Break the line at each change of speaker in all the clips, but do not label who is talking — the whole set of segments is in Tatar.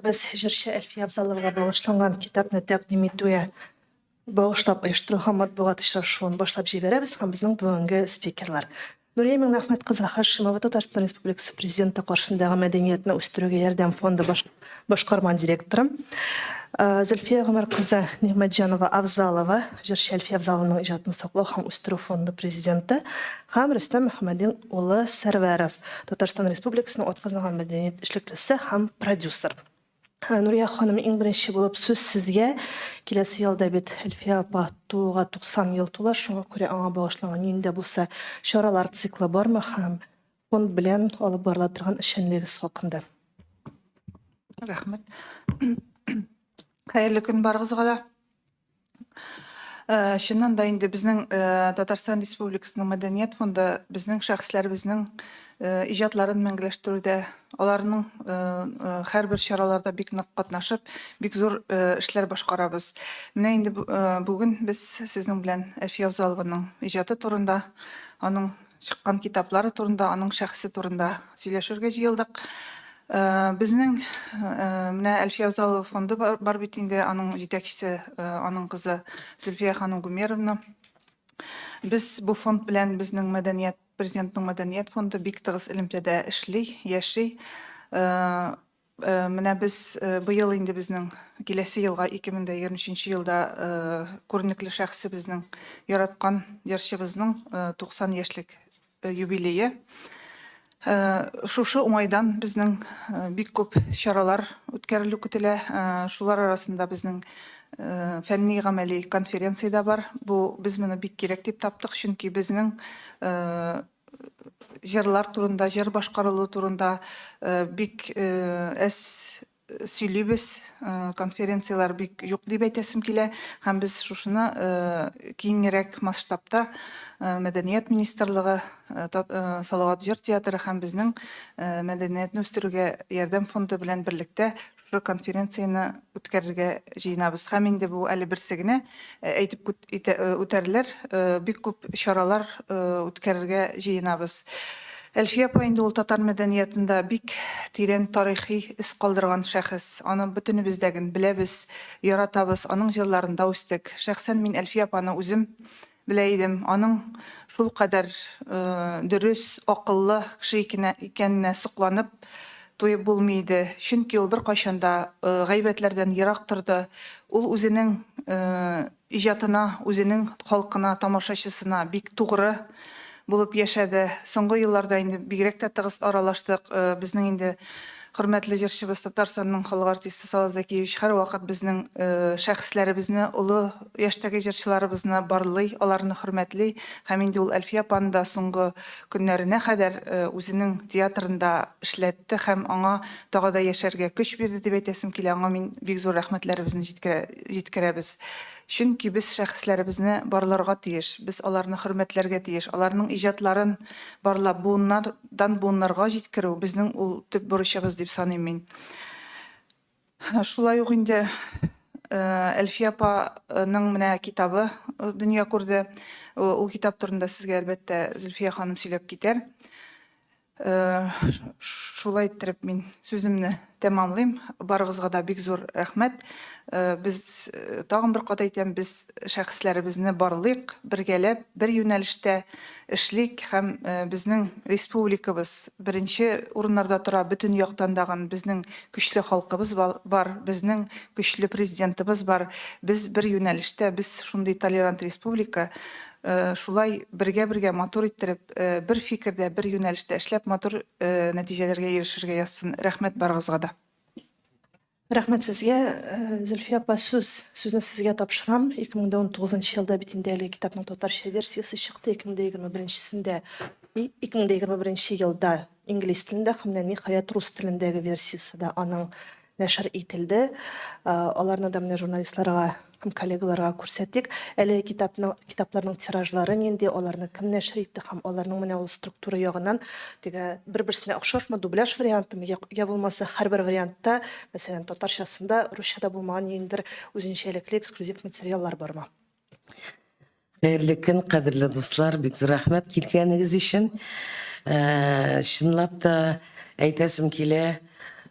Без җырчы Әлфия Абзаловага багышланган китапны тәкъдим итүгә багышлап оештырылган матбугат очрашуын башлап җибәрәбез һәм безнең бүгенге спикерлар. Нурия Миңнәхмәт кызы Хашимова, Татарстан Республикасы Президенты каршындагы мәдәниятне үстерүгә ярдәм фонды баш, башкарма директоры. Э, Зөлфия Гомәр кызы Нигъмәтҗанова Авзалова, җырчы Әлфия Авзалованың иҗатын саклау һәм үстерү фонды президенты һәм Рөстәм Мөхәммәдин улы Сәрвәров, Татарстан Республикасының атказанган мәдәният эшлеклесе һәм продюсер. Э, Нурия ханым, иң беренче булып сүз сезгә. Киләсе елда бит Әлфия апа тууга 90 ел тула, шуңа күрә аңа багышланган нинди дә булса чаралар циклы бармы һәм фонд белән алып барыла торган эшчәнлегегез хакында?
Рәхмәт. Хәерле көн барыгызга да. Э, чыннан да инде безнең э, Татарстан Республикасының мәдәният фонды безнең шәхесләребезнең э, иҗатларын мәңгеләштерүдә, аларның һәрбер чараларда бик нык катнашып, бик зур эшләр башкарабыз. Менә инде бүген без сезнең белән Әлфия Авзалованың иҗаты турында, аның чыккан китаплары турында, аның шәхесе турында сөйләшергә җыелдык. Э, безнең э, менә Әлфия Авзалова фонды бар, бар бит инде, аның җитәкчесе, э, аның кызы Зөлфия ханым Гумеровна. Без бу фонд белән безнең мәдәният, президентның мәдәният фонды бик тыгыз элемтәдә эшли, яши. Менә без быел инде безнең киләсе елга 2023 елда күренекле шәхесебезнең, яраткан җырчыбызның 90 яшьлек юбилее. Шушы уңайдан безнең бик күп чаралар үткәрелү көтелә. Шулар арасында безнең фәнни-гамәли конференция дә бар. Бу без моны бик кирәк дип таптык, чөнки безнең җырлар турында, җыр башкарылу турында э, бик э, әз сөйлибез, э, конференцияләр бик юк дип әйтәсем килә. Һәм без шушыны киңрәк масштабта Мәдәният министрлыгы, Салават җыр театры һәм безнең мәдәниятне үстерүгә ярдәм фонды белән берлектә шушы конференцияне үткәрергә җыенабыз. Һәм инде бу әле берсе генә, әйтеп үтәрләр, бик күп чаралар үткәрергә җыенабыз. Әлфия апа инде ул татар мәдәниятында бик тирән тарихи эз калдырган шәхес. Аны бөтенебез дә беләбез, яратабыз, аның җырларында үстек. Шәхсән мин Әлфия апаны үзем белә идем. Аның шулкадәр дөрес, акыллы кеше икәненә сокланып туеп булмый иде. Чөнки ул беркайчан да гайбәтләрдән ерак торды. Ул үзенең иҗатына, үзенең халкына, тамашачысына бик тугры булып яшәде. Соңгы елларда инде бигрәк тә тыгыз аралаштык. Безнең инде хөрмәтле җырчыбыз, Татарстанның халык артисты Салават Зәкиевич һәрвакыт безнең шәхесләребезне, олы яшьтәге җырчыларыбызны барлый, аларны хөрмәтли һәм инде ул Әлфия апаны да соңгы көннәренә кадәр үзенең театрында эшләтте һәм аңа тагы да яшәргә көч бирде дип әйтәсем килә. Аңа мин бик зур рәхмәтләребезне җиткерәбез. Чөнки без шәхесләребезне барларга тиеш, без аларны хөрмәтләргә тиеш, аларның иҗатларын барлап, буыннардан буыннарга җиткерү безнең ул төп бурычыбыз дип саныйм мин. Шулай ук инде Әлфия апаның менә китабы дөнья күрде. Ул китап турында сезгә, әлбәттә, Зөлфия ханым сөйләп китәр. Шулай иттереп мин сүземне тәмамлыйм. Барыгызга да бик зур рәхмәт. Без тагын бер кат әйтәм, без шәхесләребезне барлыйк, бергәләп, бер юнәлештә эшлик һәм безнең республикабыз беренче урыннарда тора бөтен яктан дагын безнең көчле халкыбыз бар, безнең көчле президентыбыз бар. Без бер юнәлештә, без шундый толерант республика. Шулай бергә-бергә матур иттереп, бер фикердә, бер юнәлештә эшләп, матур нәтиҗәләргә ирешергә язсын. Рәхмәт барыгызга да.
Рәхмәт сезгә, Зөлфия апа, сүз, сүзне сезгә тапшырам. 2019 елда бит инде әлеге китапның татарча версиясе чыкты, 2021-сендә, 2021 елда инглиз телендә һәм менә ниһаять рус телендәге версиясе дә аның нәшер ителде. Аларны да менә журналистларга һәм коллегаларга күрсәтик. Әлеге китапның, китапларның тиражлары нинди, аларны кем нәшер итте һәм аларның менә ул структура ягыннан теге бер-берсенә охшашмы, дубляж вариантымы, я, я булмаса һәрбер вариантта, мәсәлән, татарчасында, русчада булмаган ниндидер үзенчәлекле эксклюзив материаллар бармы?
Хәерле көн, кадерле дуслар, бик зур рәхмәт килгәнегез өчен. Э, чынлап та әйтәсем килә,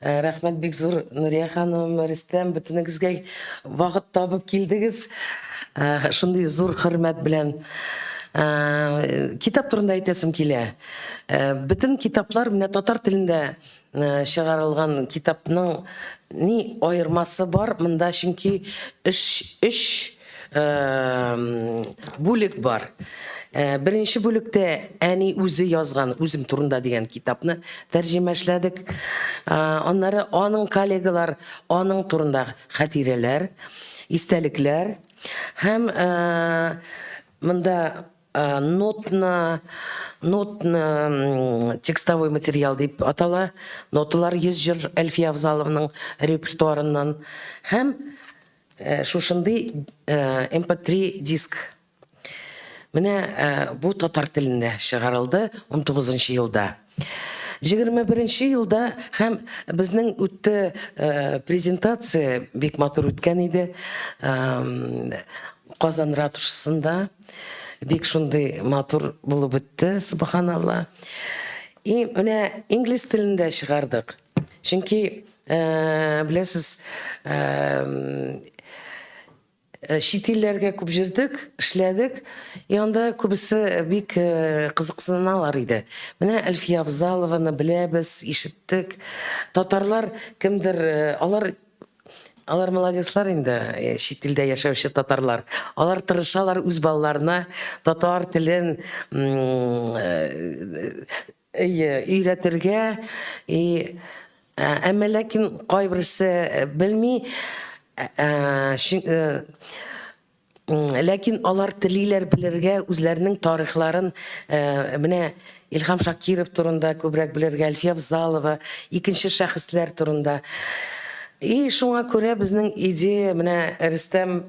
Рәхмәт бик зур, Нурия ханым, Рөстәм, бөтенегезгә вакыт табып килдегез. Шундый зур хөрмәт белән. Китап турында әйтәсем килә. Бөтен китаплар менә татар телендә чыгарылган китапның ни аермасы бар монда, чөнки өч өч бүлек бар. Беренче бүлектә әни үзе язган Үзем турында дигән китапны тәрҗемә эшләдек. Аннары аның коллегалар, аның турында хатирәләр, истәлекләр һәм монда нотна нотна текстовой материал дип атала. Ноталар 100 җыр Әлфия Авзалованың репертуарыннан һәм шушындый MP3 диск. Менә бу татар телендә чыгарылды 19 елда. 21 елда һәм безнең үтте презентация бик матур үткән иде. Казан ратушасында бик шундый матур булып үтте, субханалла. И менә инглиз телендә чыгардык. Чөнки, беләсез, чит илләргә күп җөрдек, эшләдек. И анда күбесе бик кызыксыналар иде. Менә Әлфия Авзалованы беләбез, ишеттек. Татарлар кемдер, алар алар молодецлар инде, чит илдә яшәүче татарлар. Алар тырышалар үз балаларына татар телен Әйе, өйрәтергә. И, әмма ләкин кайберсе белми. Ләкин алар телиләр белергә үзләренең тарихларын. Менә Илһам Шакиров турында күбрәк белергә, Әлфия Авзалова, икенче шәхесләр турында. И шуңа күрә безнең идея менә Рөстәм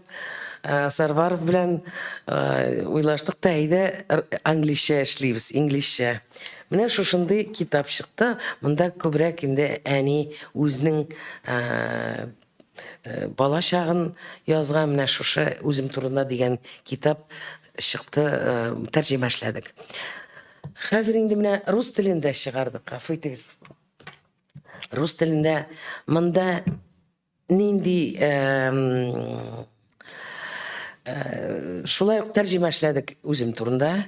Сарваров белән уйлаштык та, әйдә англичә эшлибез, инглизчә. Менә шушындый китап чыкты. Монда күбрәк инде әни үзенең бала чагын язган, менә шушы үзем турында дигән китап чыкты, тәрҗемә эшләдек. Хәзер инде менә рус телендә чыгардык, гафу итегез. Рус телендә монда нинди шулай ук тәрҗемә эшләдек үзем турында.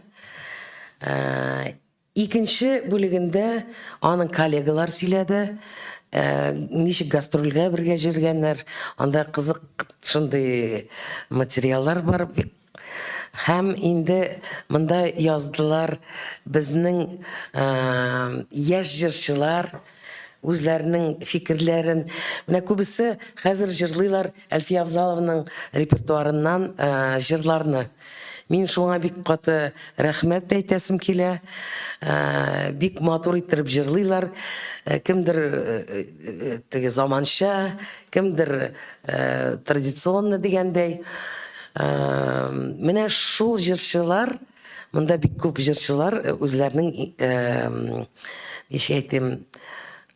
Икенче бүлегендә аның коллегалар сөйләде, ничек гастрольгә бергә йөргәннәр. Анда кызык шундый материаллар бар. Һәм инде монда яздылар безнең яшь җырчылар үзләренең фикерләрен. Менә күбесе хәзер җырлыйлар Әлфия Авзалованың репертуарыннан җырларны. Мин шуңа бик каты рәхмәт әйтәсем килә. Бик матур иттереп җырлыйлар. Кемдер теге заманча, кемдер традиционно дигәндәй. Менә шул җырчылар, монда бик күп җырчылар үзләренең, ничек әйтим,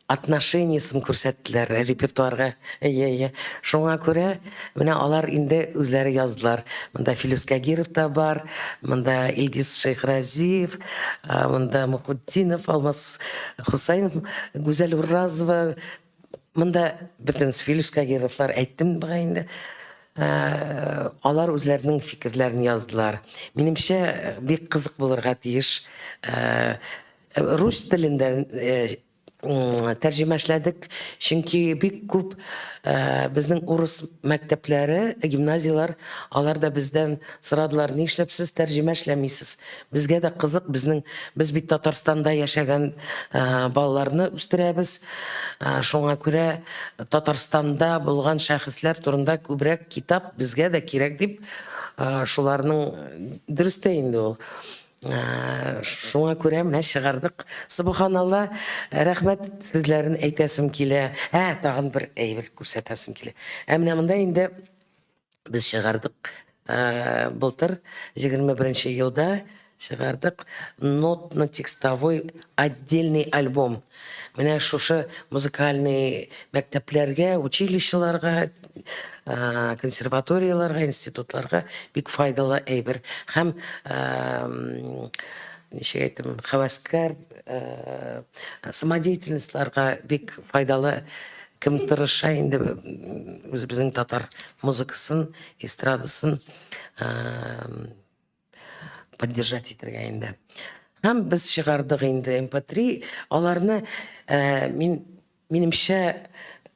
отношениесен күрсәттеләр репертуарга. Әйе, әйе. Шуңа күрә менә алар инде үзләре яздылар. Монда Филүс Кагиров та бар, монда Илгиз Шәйхразиев, монда Мухутдинов, Алмаз Хусайнов, Гүзәл Уразова, монда бөтен Филүс Кагировлар әйттем бугай инде. Алар үзләренең фикерләрен яздылар. Минемчә, бик кызык булырга тиеш. Рус телендә тәрҗемә эшләдек, чөнки бик күп безнең урыс мәктәпләре, гимназияләр, алар да бездән сорадылар, нишләп сез тәрҗемә эшләмисез? Безгә дә кызык, безнең без бит Татарстанда яшәгән балаларны үстерәбез. Шуңа күрә Татарстанда булган шәхесләр турында күбрәк китап безгә дә кирәк дип, шуларның дөрес тә инде ул. Шуңа күрә менә чыгардык. Субханалла, рәхмәт сүзләрен әйтәсем килә. Ә, тагын бер әйбер күрсәтәсем килә. Ә менә монда инде без чыгардык былтыр 21 елда чыгардык нотно-текстовой отдельный альбом. Менә шушы музыкальный мәктәпләргә, училищеларга, консерваторияләргә, институтларга бик файдалы әйбер. Һәм ничек әйтим, хәвәскәр самодеятельностьларга бик файдалы. Кем тырыша инде үзебезнең татар музыкасын, эстрадасын поддержать итәргә инде. Һәм без чыгардык инде MP3. Аларны мин минемчә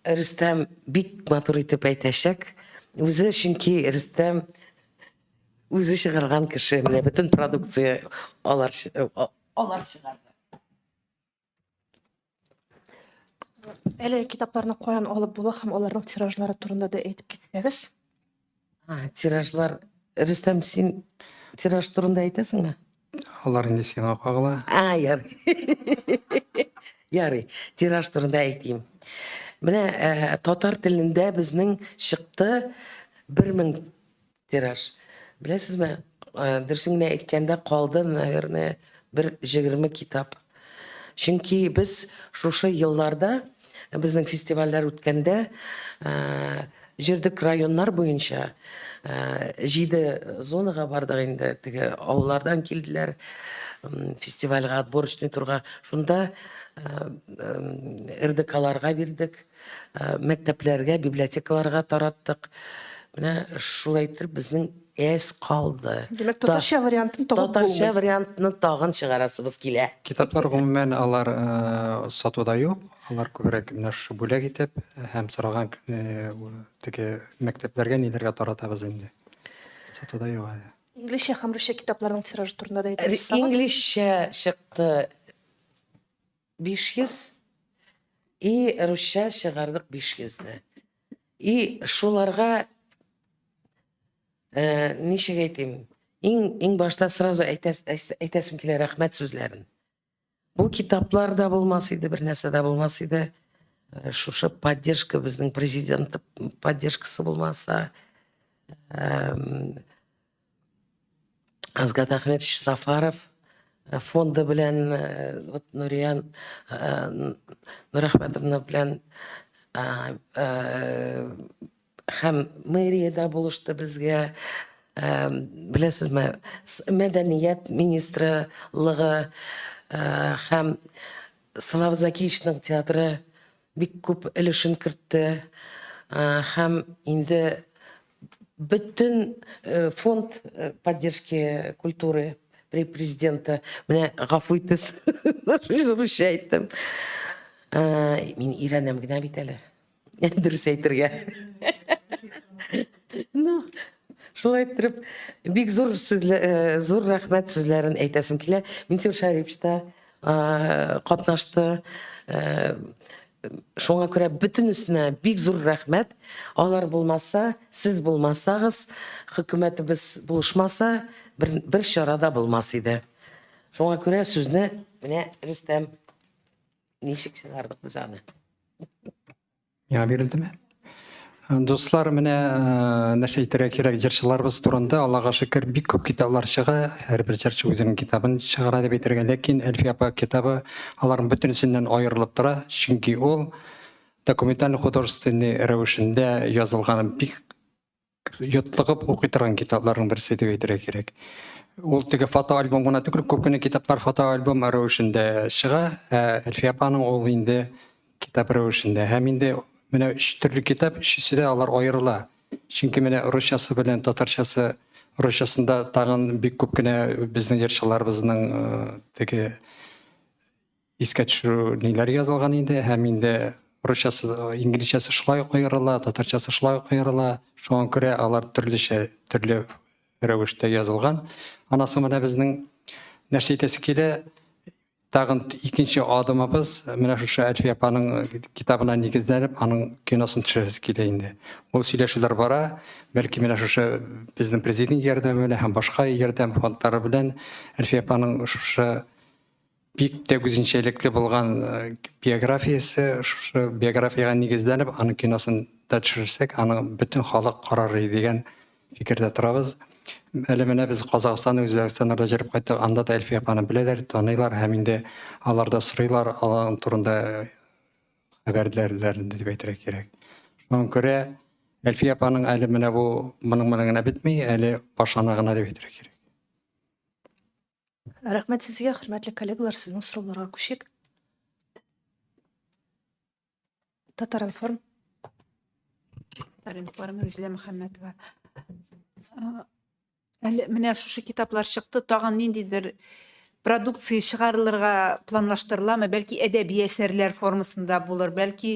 Рөстәм бик матур итеп әйтәчәк. Үзе, чөнки Рөстәм үзе чыгарган кеше. Менә бөтен продукция алар алар чыгарды.
Әле китапларны каян алып була һәм аларның тиражлары турында да әйтеп китсәгез.
А, тиражлар. Рөстәм, син тираж турында әйтәсеңме?
Алар инде сиңа кагыла.
А, ярый. Ярый, тираж турында әйтим. Менә э, татар телендә безнең чыкты 1000 тираж. Беләсезме, э, дөресен генә әйткәндә калды, наверное, бер 20 китап. Чөнки без шушы елларда безнең фестивальләр үткәндә э, җөрдек районнар буенча э, җиде зонага бардык инде, теге авыллардан килделәр фестивальгә, отборочный турга. Шунда РДКларга бирдек. Мәктәпләргә, библиотекаларга тараттык. Менә шулай итеп безнең әз калды.
Димәк, татарча вариантын табып булмый.
Татарча вариантны тагын чыгарасыбыз килә.
Китаплар гомумән алар сатуда юк. Алар күбрәк менә шушы бүләк итеп һәм сораган теге мәктәпләргә ниләргә таратабыз инде. Сатуда юк әле.
Инглизчә һәм русча китапларның тиражы турында да әйтеп узсагыз.
Инглизчә чыкты 500 и русча чыгардык 500-не. И шуларга э, ничек әйтим, иң иң башта сразу әйтәс, әйтәсем килә рәхмәт сүзләрен. Бу китаплар да булмас иде, бер нәрсә дә булмас иде. Э, шушы поддержка безнең президент поддержкасы булмаса, Азгат Ахметович Сафаров э, фонды белән э, вот Нурия э, Нурәхмәтовна белән һәм мэрия дә булышты безгә. Беләсезме, мәдәният министрлыгы һәм Салават Закиевичның театры бик күп өлешен кертте. Һәм инде бөтен э, фонд э, поддержки культуры при президента менә гафу итегез русча әйттем э, мин өйрәнәм генә бит әле дөрес әйтергә ну шулай иттереп бик зур сүзләр зур рәхмәт сүзләрен әйтәсем килә Минтимер Шәрипович та катнашты Шуңа күрә бөтенесенә бик зур рәхмәт. Алар булмаса, сез булмасагыз, хөкүмәтебез булышмаса, бер, бер чара да булмас иде. Шуңа күрә сүзне менә Рөстәм ничек чыгардык без аны.
Миңа бирелдеме? Дуслар, менә нәрсә әйтергә кирәк җырчыларыбыз турында. Аллага шөкер, бик күп китаплар чыга. Һәрбер җырчы үзенең китабын чыгара дип әйтергә. Ләкин Әлфия апа китабы аларның бөтенесеннән аерылып тора. Чөнки ул документаль художественный рәвешендә язылган бик йотлыгып укый торган китапларның берсе дип әйтергә кирәк. Ул теге фотоальбом гына түгел, күп кенә китаплар фотоальбом рәвешендә чыга, ә Әлфия апаның ул инде китап рәвешендә. Һәм инде менә өч төрле китап, өчесе дә алар аерыла. Чөнки менә русчасы белән татарчасы, русчасында тагын бик күп кенә безнең җырчыларыбызның э, теге искә төшерү ниләр язылган инде һәм инде русчасы, инглизчәсе шулай ук аерыла, татарчасы шулай ук аерыла. Шуңа күрә алар төрлечә, төрле рәвештә язылган. Анасы менә безнең нәрсә әйтәсе килә, тагын икенче адымыбыз менә шушы Әлфия апаның китабына нигезләнеп, аның киносын төшерәсе килә инде. Ул сөйләшүләр бара, бәлки менә шушы безнең президент ярдәме белән һәм башка ярдәм фондлары белән Әлфия апаның шушы Бик тә үзенчәлекле булган биографиясе, шушы биографиягә нигезләнеп, аның киносын да төшерсәк, аны бөтен халык карар иде дигән фикердә торабыз. Әле менә без Казахстан, Үзбәкстаннарда йөреп кайттык, анда да Әлфия апаны беләләр, таныйлар һәм инде алар да сорыйлар, алар турында хәбәрдарлар инде дип әйтергә кирәк. Шуңа күрә Әлфия апаның әле менә бу моның белән генә бетми, әле башлана гына дип әйтергә кирәк.
Рәхмәт сезгә, хөрмәтле коллегалар, сезнең сорауларга күчик. Татар-информ.
Татар-информ, Рүзилә Мөхәммәтова. Әле менә шушы китаплар чыкты, тагын ниндидер продукция чыгарылырга планлаштырыламы? Бәлки әдәби әсәрләр формасында булыр, бәлки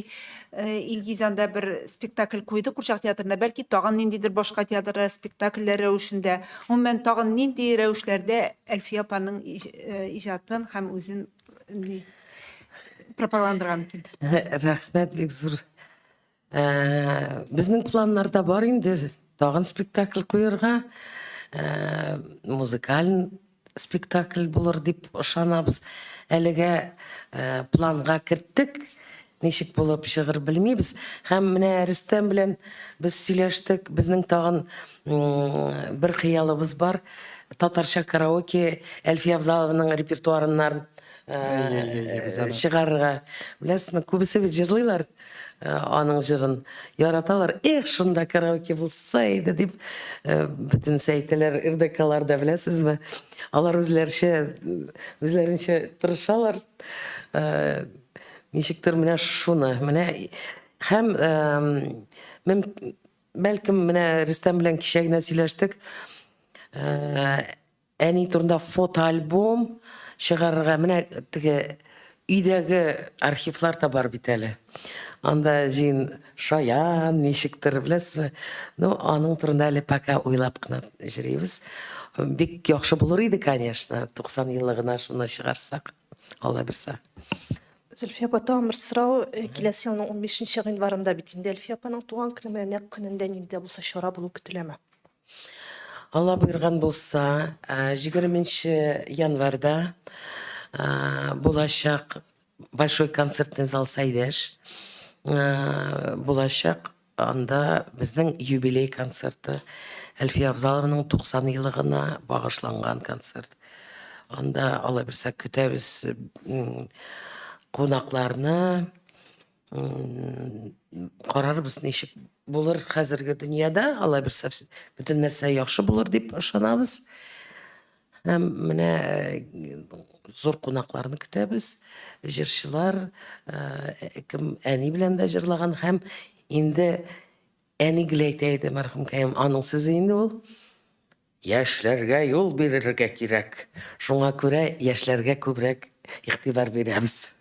э, Илгиз анда бер спектакль куйды Курчак театрында, бәлки тагын ниндидер башка театрда спектакльләр рәвешендә. Гомумән, тагын нинди рәвешләрдә Әлфия апаның э, иҗатын һәм үзен пропагандаларга мөмкин?
Рәхмәт бик зур. Ә, безнең планнарда бар инде тагын спектакль куярга. Ә, музыкаль спектакль булыр дип ышанабыз. Әлегә ә, планга керттек. Ничек булып чыгыр белмибез. Һәм менә Рөстәм белән без сөйләштек. Безнең тагын бер хыялыбыз бар. Татарча караоке Әлфия Авзалованың репертуарыннан чыгарырга. Беләсезме, күбесе бит җырлыйлар. Э, аның җырын яраталар. Эх, шунда караоке булса иде дип э, бөтенесе әйтәләр. РДКларда беләсезме? Алар үзләрчә үзләренчә тырышалар. Э, ничектер менә шуны, менә һәм бәлкем менә Рөстәм белән кичә генә сөйләштек. Әни турында фотоальбом чыгарырга менә теге өйдәге архивлар да бар бит әле. Анда җыен шаян, ничектер, беләсезме? Ну, аның турында әле пока уйлап кына йөрибез. Бик яхшы булыр иде, конечно, 90 еллыгына шуны чыгарсак, Алла бирсә.
Зөлфия апа, тагын бер сорау. Э, киләсе елның 15 гыйнварында бит инде Әлфия апаның туган көне, менә нәкъ көнендә нинди дә булса чара булу көтеләме?
Алла боерган булса, 20 январьда булачак Большой концертный зал Сәйдәш булачак. Анда безнең юбилей концерты Әлфия Авзалованың 90 еллыгына багышланган концерт. Анда Алла бирсә көтәбез кунакларны. Карарбыз, ничек булыр хәзерге дөньяда. Алла бирсә, бөтен нәрсә яхшы булыр дип ышанабыз. Һәм менә э, зур кунакларны көтәбез. Җырчылар, э, кем әни белән дә җырлаган һәм инде әни гел әйтә иде мәрхүмкәем, аның сүзе инде ул. Яшьләргә юл бирергә кирәк. Шуңа күрә яшьләргә күбрәк игътибар бирәбез.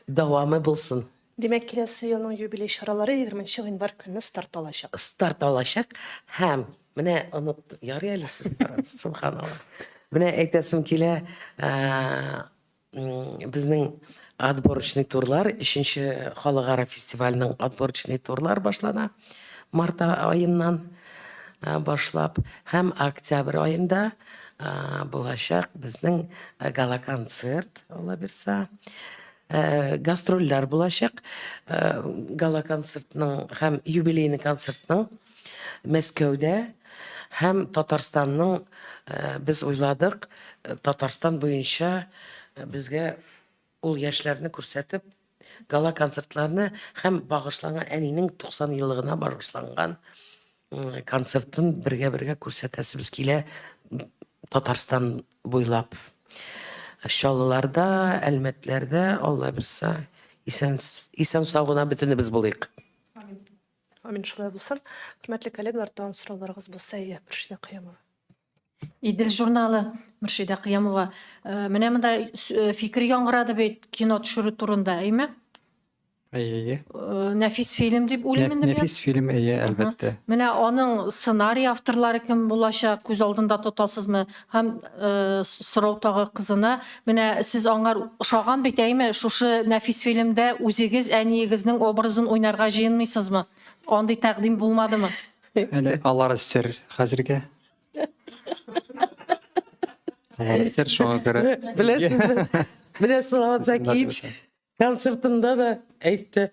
Дәвамы булсын.
Димәк, киләсе елның юбилей чаралары 20 гыйнвар көнне старт алачак.
Старт алачак һәм менә оныт, ярый әле сез барасыз, сөбханалла. Менә әйтәсем килә, Безнең отборочный турлар, өченче халыкара фестивальнең отборочный турлар башлана март аеннан башлап һәм октябрь аенда булачак безнең гала-концерт, Алла бирса. Гастрольләр булачак. Гала-концертның һәм юбилейный концертның Мәскәүдә һәм Татарстанның э, без уйладык, э, Татарстан буенча э, безгә ул яшьләрне күрсәтеп, гала-концертларны һәм багышланган әнинең 90 еллыгына багышланган концертын бергә-бергә күрсәтәсебез килә Татарстан буйлап. Чаллыларда, Әлмәтләрдә, Алла бирса, исән исән сау гына бөтенебез булыйк.
Амин. Амин, шулай булсын. Хөрмәтле коллегалар, тагын сорауларыгыз булса, әйе, Мөршидә Кыямова.
Идел журналы, Мөршидә Кыямова. Э, менә монда э, фикер яңгырады бит кино төшерү турында, әйме?
Әйе, әйе.
Э, нәфис фильм дип уйлыйм инде мин.
Нәфис фильм, әйе, әлбәттә.
Менә аның сценарий авторлары кем булачак, күз алдында тотасызмы? Һәм сорау тагы кызына, менә сез аңар ошаган бит, әйме, шушы нәфис фильмда үзегез әниегезнең образын уйнарга җыенмыйсызмы? Андый тәкъдим булмадымы?
Әле алары сер хәзергә. Алары сер, шуңа күрә.
Беләсезме? Менә Салават Закиевич концертында да әйтте.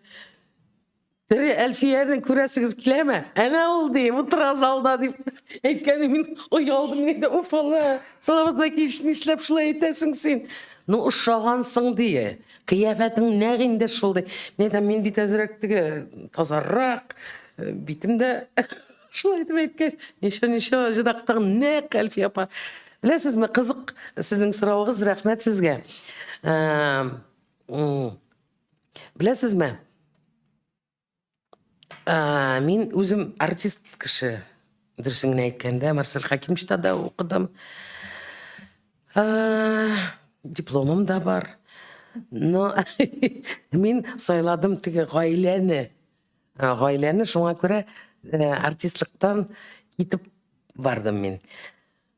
Тере Әлфияне күрәсегез киләме? Әнә ул ди, утыра залда дип әйткәне мин оялдым инде. Уф Алла, Салават Закиевич, нишләп шулай әйтәсең син? Ну, ошагансың ди. Кыяфәтең нәкъ инде шул ди. Мин әйтәм, мин бит әзрәк теге тазаррак, э, битем дә шулай итеп әйткәч, ничә ничә җырактагы нәкъ Әлфия апа. Беләсезме, кызык сезнең соравыгыз, рәхмәт сезгә. Беләсезме? Мин үзем артист кеше. Дөресен генә әйткәндә, Марсель Хәкимовичта да укыдым. Дипломым да бар. Но мин сайладым теге гаиләне. Гаиләне шуңа күрә артистлыктан китеп бардым мин.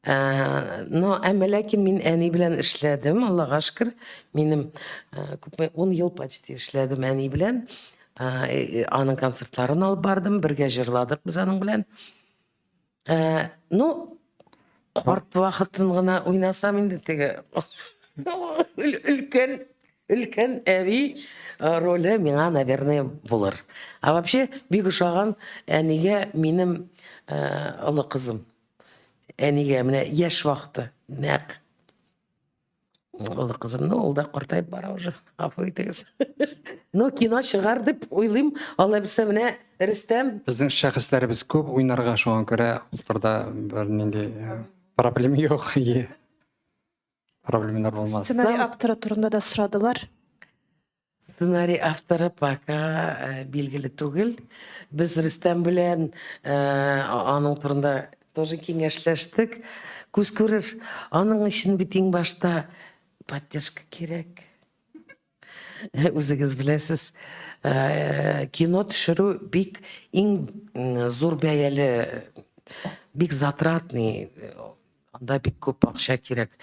Но, әмма ләкин мин әни белән эшләдем, Аллага шөкер. Минем күпме, 10 ел почти эшләдем әни белән. Аның концертларын алып бардым, бергә җырладык без аның белән. Ну, карт вакытын гына уйнасам инде теге өлкән өлкән әби роле миңа, наверное, булыр. А вообще бик ошаган әнигә минем олы кызым. Әнигә менә яшь вакыты нәкъ. Олы кызым, ну, ул да картаеп бара уже, гафу итегез. Ну, кино чыгар дип уйлыйм. Алла бирсә, менә Рөстәм.
Безнең шәхесләребез күп уйнарга, шуңа күрә улларда бернинди э, проблем юк. Проблемнар булмас.
Сценарий авторы турында да сорадылар.
Сценарий авторы пока э, билгеле түгел. Без Рөстәм белән э, аның турында тоже киңәшләштек. Күз күрер. Аның өчен бит иң башта поддержка кирәк. Үзегез беләсез, э, кино төшерү бик иң зур бәяле, бик затратный, анда бик күп акча кирәк.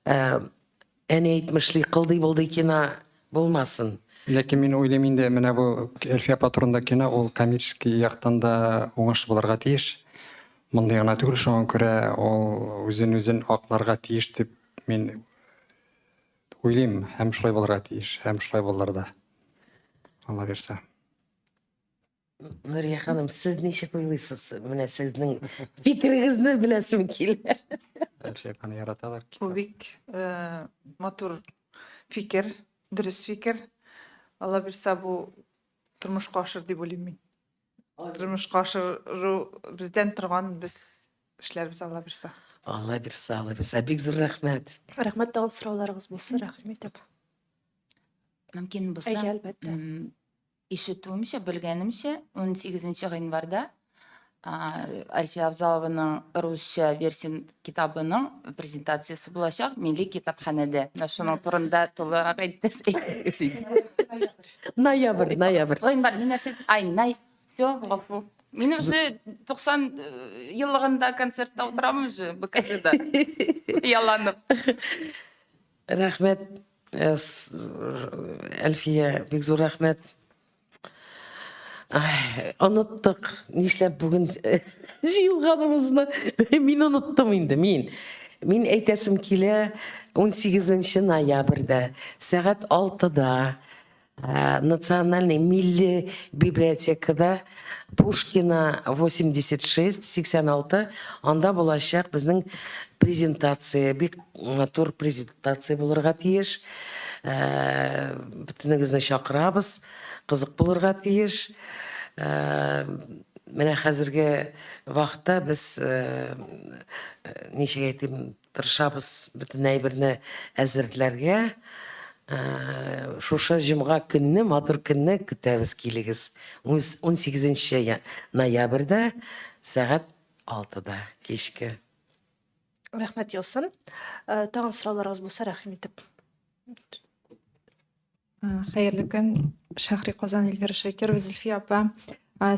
Әни әйтмешли, кылдый-былдый кино булмасын.
Ләкин мин уйлыйм инде, менә бу Әлфия апа турында кино ул коммерческий яктан да уңышлы булырга тиеш. Мондый гына түгел, шуңа күрә ул үзен-үзен акларга тиеш дип мин уйлыйм һәм шулай булырга тиеш, һәм шулай булыр да. Алла бирсә.
Нурия ханым, сез ничек уйлыйсыз? Менә сезнең фикерегезне беләсем килә.
Әлфия апаны яраталар.
Бу бик э, матур фикер, дөрес фикер. Алла бирсә, бу тормышка ашыр дип уйлыйм мин. Тормышка ашыру бездән торган, без эшләрбез, Алла бирсә.
Алла бирсә, Алла бирсә. Бик зур рәхмәт.
Рәхмәт, тагын сорауларыгыз булса, рәхим итеп.
Мөмкин булса.
Әйе, әлбәттә.
Ишетүемчә, белгәнемчә, 18 гыйнварда Әлфия Авзалованың русча версия китабының презентациясе булачак Милли китапханәдә. Менә шуның турында тулырак әйтегез инде.
Ноябрь, ноябрь.
Гыйнвар, мин нәрсә? Ай, най. Все, гафу. Мин уже 90 еллыгында концертта утырам уже БКЖда. Хыялланып.
Рәхмәт, э, Әлфия, бик зур рәхмәт. Ай, оныттык. Нишләп бүген җыелганыбызны мин оныттым инде, мин. Мин әйтәсем килә, 18 ноябрьдә сәгать 6-да Э, национальный милли библиотекада Пушкина 86, 86 анда булачак безнең презентация, бик матур презентация булырга тиеш. Э, бөтенегезне чакырабыз, кызык булырга тиеш. Э, менә хәзерге вакытта без ничек әйтим, Тырышабыз бөтен әйберне әзерләргә. Шушы җомга көнне, матур көнне көтәбез, килегез. 18 ноябрьдә сәгать 6-да кичке.
Рәхмәт яусын. Тагын сорауларыгыз булса, рәхим итеп.
Хәерле көн, Шәһри Казан Эльвира Шакирова, Зөлфия апа.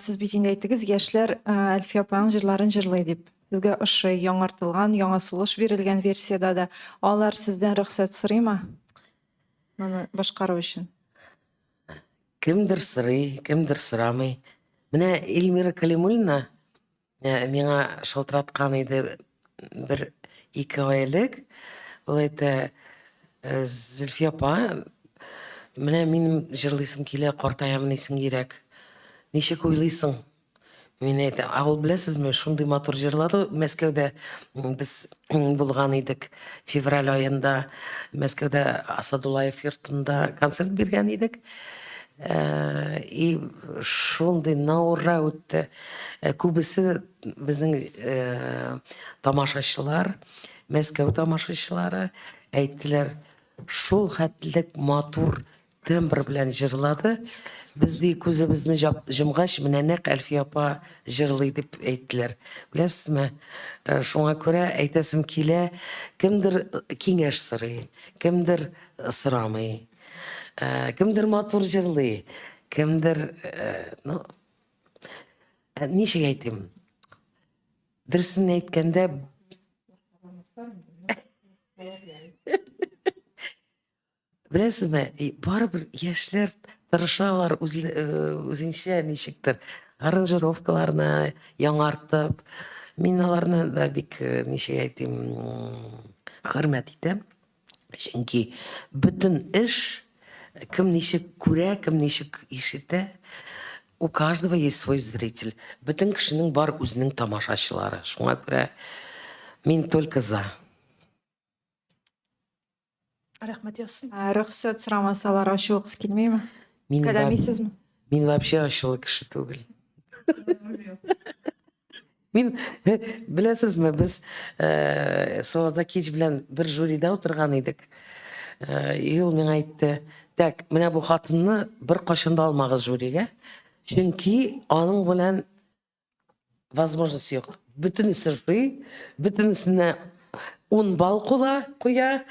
Сез бит инде әйттегез, яшьләр Әлфия апаның җырларын җырлый дип. Сезгә ошый, яңартылган, яңа сулыш бирелгән версиядә дә. Алар сездән рөхсәт сорыймы? Моны башкару өчен.
Кемдер сорый, кемдер сорамый. Менә Эльмира Калимуллина Ә, миңа шылтыраткан иде бер ике ай элек. Ул әйтә, «Э, Зөлфия апа, менә минем җырлыйсым килә, картаям дисең йөрәк. Ничек уйлыйсың? Мин әйтәм, ә ул беләсезме, шундый матур җырлады. Мәскәүдә без булган идек февраль аенда. Мәскәүдә Асадулаев йортында концерт биргән идек. Э, и шундый на ура үтте. Э, күбесе безнең э, тамашачылар Мәскәү тамашачылары әйттеләр, шул хәтлек матур тембр белән җырлады. Без ди күзебезне җомгач, менә нәкъ Әлфия апа җырлый дип әйттеләр. Беләсезме, э, шуңа күрә әйтәсем килә, кемдер киңәш сорый, кемдер сорамый. Э, кемдер матур җырлый, кемдер, э, ну, ничек әйтим? Дөресен әйткәндә, Беләсезме, барыбер яшьләр тырышалар э, үзенчә ничектер аранжировкаларны яңартып. Мин аларны да бик, э, ничек әйтим, хөрмәт итәм. Чөнки бөтен эш кем ничек күрә, кем ничек ишетә, у каждого есть свой зритель. Бөтен кешенең бар үзенең тамашачылары. Шуңа күрә мин только за.
Рәхмәт яусын.
Ә, Рөхсәт сорамасалар ачуыгыз килмиме?
Мин, ва-
Кәләмисезме?
мин вообще ачулы кеше түгел. Мин, беләсезме, без э, Салада кич белән бер жюрида утырган идек. Э, и ул миңа әйтте, так, менә бу хатынны бер кайчан да алмагыз жюрига, чөнки аның белән возможность юк. Бөтенесе рый, бөтенесенә 10 балл кула, куя,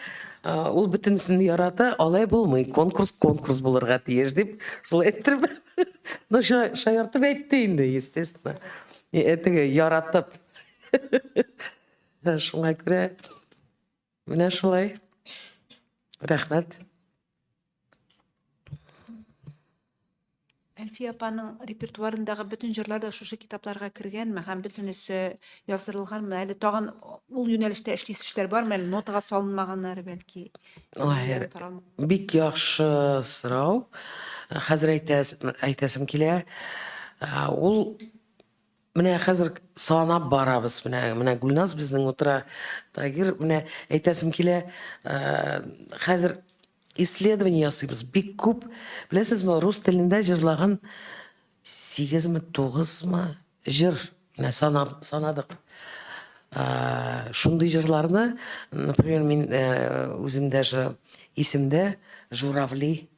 ул бөтенесен ярата, алай булмый, конкурс конкурс булырга тиеш дип, шулай иттереп, ну, шаяртып әйтте инде, естественно. Теге яратып. Шуңа күрә менә шулай. Рәхмәт.
Әлфия апаның репертуарындагы бөтен җырлар да шушы китапларга кергәнме һәм бөтенесе яздырылганмы? Әле тагын ул юнәлештә эшлисе эшләр бармы? Әле нотага салынмаганнары бәлки?
Ай, бик яхшы сорау. Хәзер әйтәсем килә. Ул менә хәзер санап барабыз. Менә, менә Гөлназ безнең утыра. Тагир, менә әйтәсем килә, хәзер исследование ясыйбыз. Бик күп, беләсезме, рус телендә җырлаган сигезме, тугызмы җыр. Менә санап, санадык. Шундый җырларны, например, мин үзем даже исемдә Журавли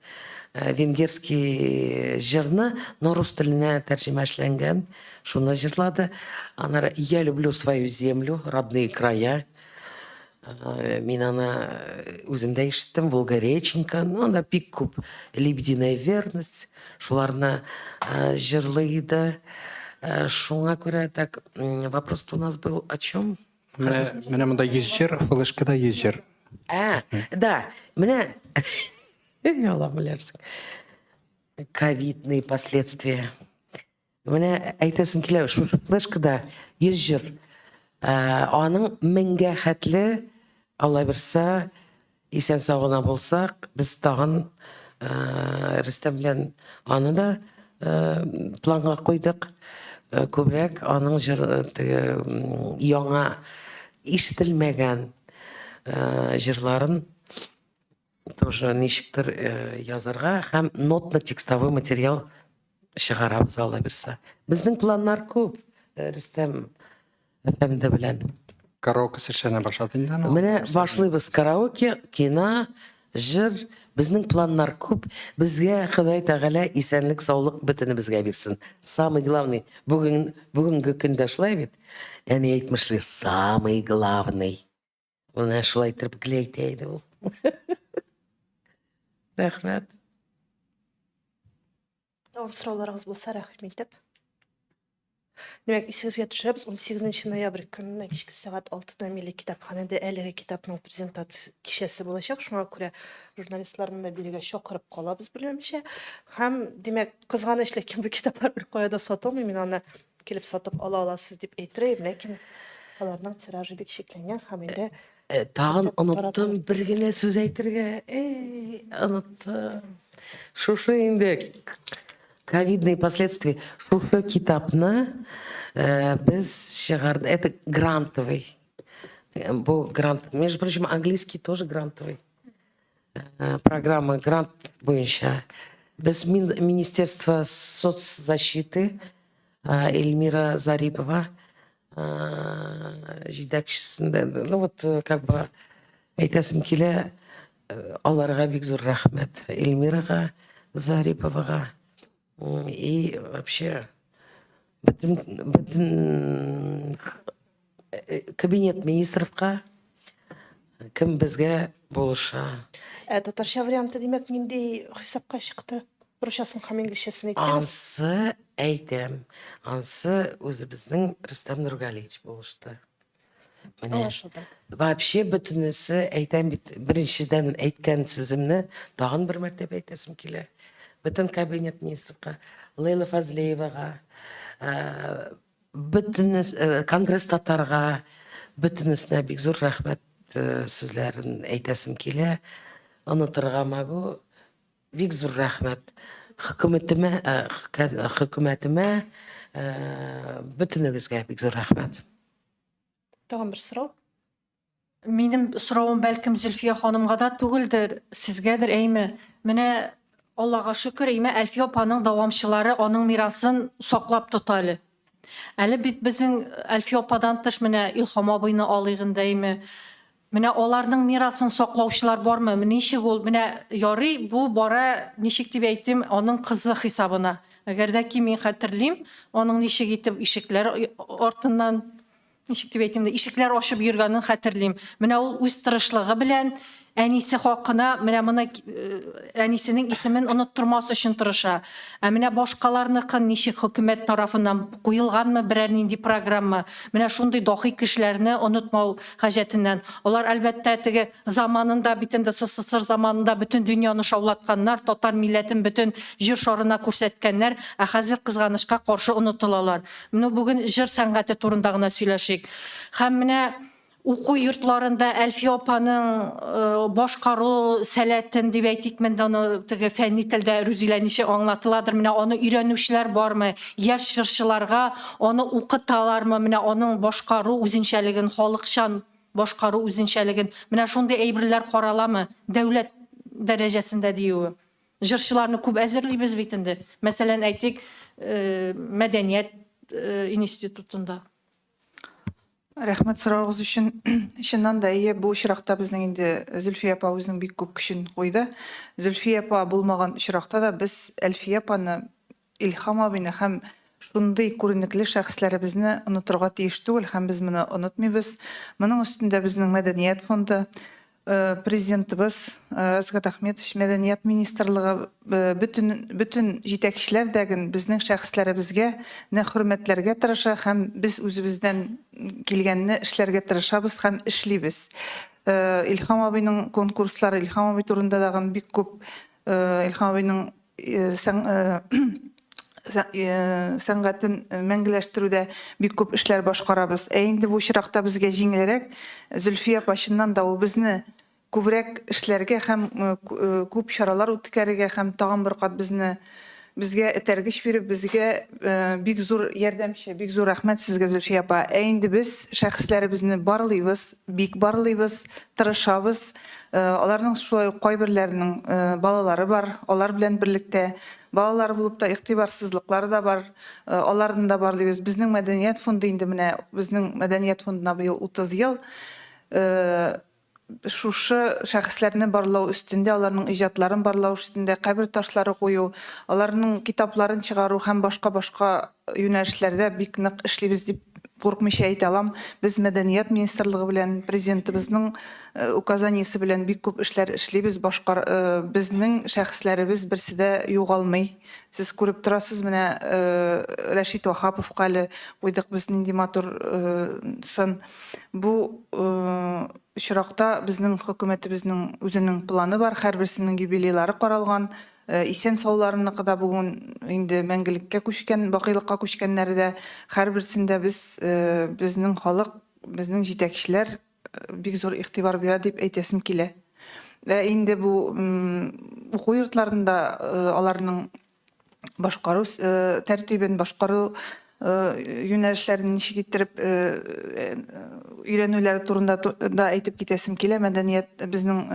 венгерский җырны, но рус теленә тәрҗемә эшләнгән, шуны җырлады. Аннары Я люблю свою землю, родные края. Мин аны үзем дә ишеттем, Волгореченька, ну, анда бик күп Лебединая верность, шуларны җырлый иде. Шуңа күрә так вопрос у нас был о чем?
Менә, менә монда 100 җыр, флешкада 100 җыр.
Ә, да, менә Алла белерсең. Ковидные последствия. Менә әйтәсем килә, шушы флешкада 100 җыр. Ә, аның меңгә хәтле, Алла бирсә, исән сау гына булсак, без тагын ә, Рөстәм белән аны да ә, планга куйдык. Ә, күбрәк аның җыр теге яңа ишетелмәгән ә, җырларын тоже ничектер э, язарга һәм нотно-текстовой материал чыгарабыз алла бирсә. Безнең планнар күп, э, Рөстәм әфәнде белән.
Караоке эшләнә башлады инде аны.
Менә башлыйбыз караоке, кино, җыр. Безнең планнар күп. Безгә Ходай Тәгалә исәнлек, саулык бөтенебезгә бирсен. Самый главный, бүген бүгенге көндә шулай бит. Әни әйтмешли, самый главный. Менә шулай итеп гел әйтә иде ул. Рәхмәт.
Тагын сорауларыгыз булса, рәхим итеп. Димәк, исегезгә төшерәбез, 18 ноябрь көнне кичке сәгать 6-да Милли китапханәдә әлеге китапның презентация кичәсе булачак. Шуңа күрә журналистларны да бирегә чакырып калабыз, белгәнчә. Һәм, димәк, кызганыч, ләкин бу китаплар беркая да сатылмый. Мин аны Килеп сатып ала аласыз дип әйтер идем, ләкин аларның тиражы бик чикләнгән һәм инде
Э, тагын оныттым бер генә сүз әйтергә. Эй, оныттым. Шушы инде ковидные последствия. Шушы китапны э, без чыгардык. Это грантовый. Э, бу грант. Между прочим, английский тоже грантовый. Э, программа грант буенча. Без Министерство соцзащиты э, Эльмира Зарипова җитәкчесендә, ну вот как бы әйтәсем килә, аларга бик зур рәхмәт. Эльмирага Зариповага и вообще бөтен бөтен кабинет министровка, кем безгә булыша.
Ә татарча варианты, димәк, нинди хисапка чыкты? Русчасын һәм инглизчәсен әйттегез.
Ансы әйтәм. Ансы үзебезнең Рөстәм Нургалиевич булышты. Менә.
Аңлашылды.
Вообще бөтенесе әйтәм бит, беренчедән әйткән сүземне тагын бер мәртәбә әйтәсем килә. Бөтен кабинет министровка, Лейла Фазлеевага, э, бөтенес, э, Конгресс татарга, бөтенесенә бик зур рәхмәт э, сүзләрен әйтәсем килә. Онытырга могу. Бик зур рәхмәт хөкүмәтемә, хөкүмәтемә, бөтенегезгә бик зур рәхмәт.
Тагын бер сорау.
Минем соравым бәлкем Зөлфия ханымга да түгелдер, сезгәдер, әйме? Менә Аллага шөкер, әйме, Әлфия апаның дәвамчылары аның мирасын саклап тота әле. Әле бит безнең Әлфия ападан тыш менә Илһам абыйны алыйк инде, әйме. Менә аларның мирасын саклаучылар бармы? Ничек ул? Менә ярый, бу бара, ничек дип әйтим, аның кызы хисабына. Әгәр дә ки мин хәтерлим, аның ничек итеп ишекләр артыннан, ничек дип әйтим, ишекләр ачып йөргәнен хәтерлим. Менә ул үз тырышлыгы белән әнисе хакына менә моны э, әнисенең исемен оныттырмас өчен тырыша. Ә менә башкаларныкын ничек хөкүмәт тарафыннан куелганмы берәр нинди программа? Менә шундый дахи кешеләрне онытмау хаҗәтеннән. Алар, әлбәттә, теге заманында бит инде СССР заманында бөтен дөньяны шаулатканнар, татар милләтен бөтен җир шарына күрсәткәннәр, ә хәзер кызганычка каршы онытылалар. Менә бүген җыр сәнгате турында гына сөйләшик. Һәм менә Уку йортларында Әлфия апаның э, башкару сәләтен дип әйтик, менә аны теге фәнни телдә Рүзилә ничек аңлатыладыр, менә аны өйрәнүчеләр бармы? Яшь җырчыларга аны укыталармы? Менә аның башкару үзенчәлеген, халыкчан башкару үзенчәлеген, менә шундый әйберләр караламы? Дәүләт дәрәҗәсендә диюе. Җырчыларны күп әзерлибез бит инде. Мәсәлән, әйтик, э, мәдәният э, институтында.
Рәхмәт соравыгыз өчен. Чыннан да, әйе, бу очракта безнең инде Зөлфия апа үзенең бик күп көчен куйды. Зөлфия апа булмаган очракта да без Әлфия апаны, Илһам абыйны һәм шундый күренекле шәхесләребезне онытырга тиеш түгел һәм без моны онытмыйбыз. Моның өстендә безнең мәдәният фонды, Президентыбыз Асгат Ахметович, Мәдәният министрлыгы, бөтен бөтен җитәкчеләр дә ген безнең шәхесләребезгә не хөрмәтләргә тырыша һәм без үзебездән килгәнне эшләргә тырышабыз һәм эшлибез. Илһам абыйның конкурслары, Илһам абый турында дагын бик күп Илһам абыйның сәнгатен мәңгеләштерүдә бик күп эшләр башкарабыз. Ә инде бу очракта безгә җиңелрәк. Зөлфия апа чыннан да ул безне күбрәк эшләргә һәм күп чаралар үткәрергә һәм тагын бер кат безне безгә этәргеч биреп, безгә бик зур ярдәмче. Бик зур рәхмәт сезгә, Зөлфия апа. Ә инде без шәхесләребезне барлыйбыз, бик барлыйбыз, тырышабыз. Аларның шулай ук кайберләренең балалары бар, алар белән берлектә балалары булып та игътибарсызлыклары да бар, аларны да барлыйбыз. Безнең мәдәният фонды инде менә безнең мәдәният фондына быел 30 ел. Шушы шәхесләрне барлау өстендә, аларның иҗатларын барлау өстендә, кабер ташлары кую, аларның китапларын чыгару һәм башка-башка юнәлешләрдә бик нык эшлибез дип курыкмыйча әйтә алам. Без Мәдәният министрлыгы белән, Президентыбызның указаниесе белән бик күп эшләр эшлибез, башкар, безнең шәхесләребез берсе дә югалмый. Сез күреп торасыз, менә Рәшит Ваһаповка әле куйдык без нинди матур сын. Бу очракта безнең хөкүмәтебезнең үзенең планы бар, һәрберсенең юбилейлары каралган. Исән-сауларыныкы да бүген инде мәңгелеккә күчкән, бакыйлыкка күчкәннәре дә, һәрберсендә без, безнең халык, безнең җитәкчеләр бик зур игътибар бирә дип әйтәсем килә. Ә инде бу уку йортларында аларның башкару тәртибен, башкару юнәлешләрен ничек иттереп өйрәнүләре турында да әйтеп китәсем килә. Мәдәният безнең.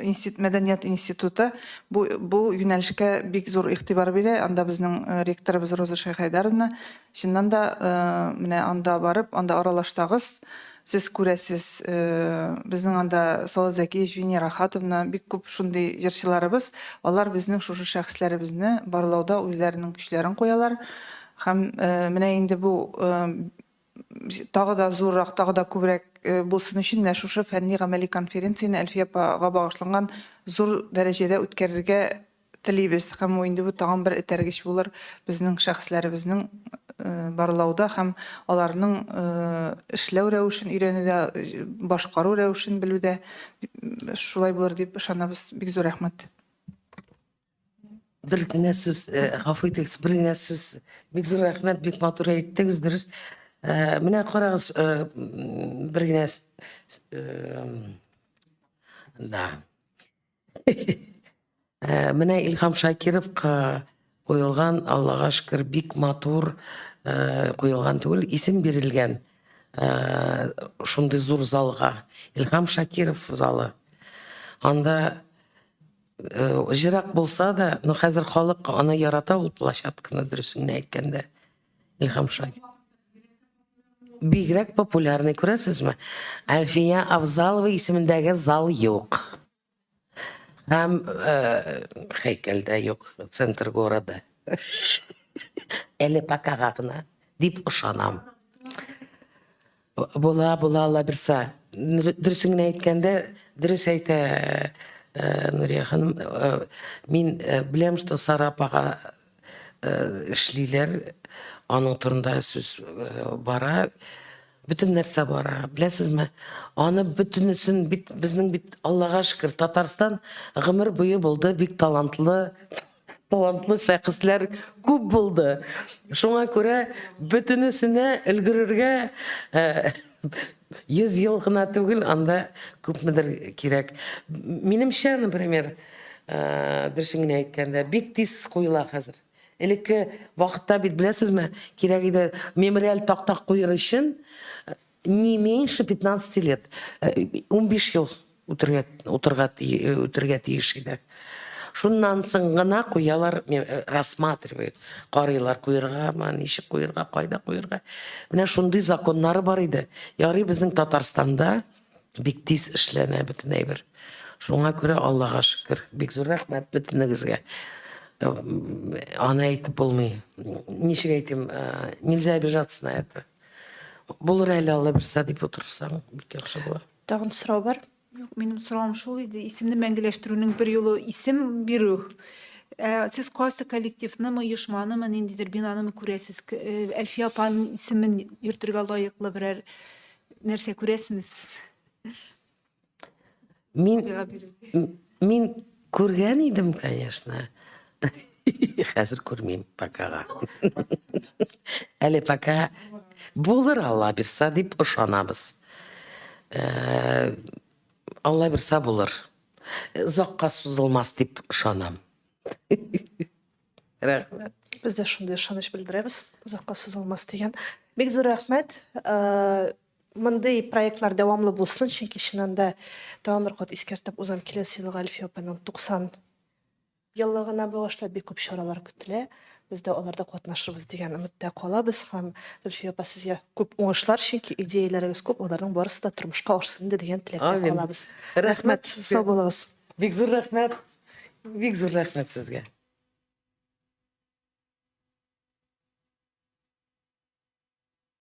Институт, мәдәният институты бу, бу юнәлешкә бик зур игътибар бирә. Анда безнең э, ректорыбыз Роза Шәйхәйдаровна. Чыннан да, э, менә анда барып, анда аралашсагыз, сез күрәсез, э, безнең анда Салат Зәкиевич, Венера Хатовна, бик күп шундый җырчыларыбыз, алар безнең шушы шәхесләребезне барлауда үзләренең көчләрен куялар. Һәм менә инде бу тагы да зуррак, тагы да күбрәк э, булсын өчен менә шушы фәнни-гамәли конференцияне Әлфия апага багышланган зур дәрәҗәдә үткәрергә телибез. Һәм бу инде бу тагын бер этәргеч булыр безнең шәхесләребезнең э, барлауда һәм аларның э, эшләү рәвешен өйрәнүдә, башкару рәвешен белүдә шулай булыр дип ышанабыз. Бик зур рәхмәт.
Бер генә сүз, э, гафу итегез, бер генә сүз. Бик зур рәхмәт, бик матур әйттегез, дөрес. Э, менә карагыз, э, бер генә да. Менә Илһам Шакировка куелган, Аллага шөкер, бик матур куелган түгел, исем бирелгән шундый зур залга. Илһам Шакиров залы. Анда Җырак булса да, но хәзер халык аны ярата ул площадканы, дөресен генә әйткәндә. Илһам Шакиров. Бигрәк популярный, күрәсезме? Әлфия Авзалова исемендәге зал юк. Һәм һәйкәл дә юк центр города. Әле покага гына дип ышанам. Була, була Алла бирса. Дөресен генә әйткәндә, дөрес әйтә э, Нурия ханым. Э, мин э, беләм, что Сара апага эшлиләр. Аның турында сүз бара. Бөтен нәрсә бара. Беләсезме? Аны бөтенесен бит безнең бит Аллага шөкер, Татарстан гомер буе булды бик талантлы талантлы шәхесләр күп булды. Шуңа күрә бөтенесенә өлгерергә 100 ел гына түгел, анда күпмедер кирәк. Минемчә, например, дөресен генә әйткәндә, бик тиз куела хәзер. Элекке вакытта бит беләсезме, кирәк иде мемориаль такта куер өчен не меньше 15 лет, 15 ел үтергә, утырга, үтергә тиеш иде. Шуннан соң гына куялар, рассматривают, карыйлар, куергамы, ничек куерга, кайда куерга. Менә шундый законнары бар иде. Ярый безнең Татарстанда бик тиз эшләнә бөтен әйбер. Шуңа күрә Аллага шөкер, бик зур рәхмәт бөтенегезгә. Аны әйтеп булмый. Ничек әйтим, нельзя обижаться на это. Булыр әле Алла бирсә дип утырсаң, бик яхшы була.
Тагын сорау бар?
Юк, минем соравым шул иде, исемне мәңгеләштерүнең бер юлы исем бирү. Ә, сез кайсы коллективнымы, оешманымы, ниндидер бинанымы күрәсез? Э, Әлфия апаның исемен йөртергә лаеклы берәр нәрсә күрәсезме сез?
Мин мин күргән идем, конечно. Хәзер күрмим покага. Әле пока булыр Алла бирса дип ышанабыз. Э, Алла бирса булыр. Озакка сузылмас дип ышанам. Рәхмәт.
Без дә шундый ышаныч белдерәбез, озакка сузылмас дигән. Бик зур рәхмәт. Э, мондый проектлар дәвамлы булсын, чөнки чыннан да тагын бер кат искәртеп узам, киләсе елга Әлфия апаның 90 еллыгына багышлап бик күп чаралар көтелә. Без дә аларда катнашырбыз дигән өметтә калабыз һәм Зөлфия апа сезгә күп уңышлар, чөнки идеяләрегез күп, аларның барысы да тормышка ашсын инде дигән теләктә калабыз.
Рәхмәт,
сау булыгыз.
Бик зур рәхмәт. Бик зур рәхмәт сезгә.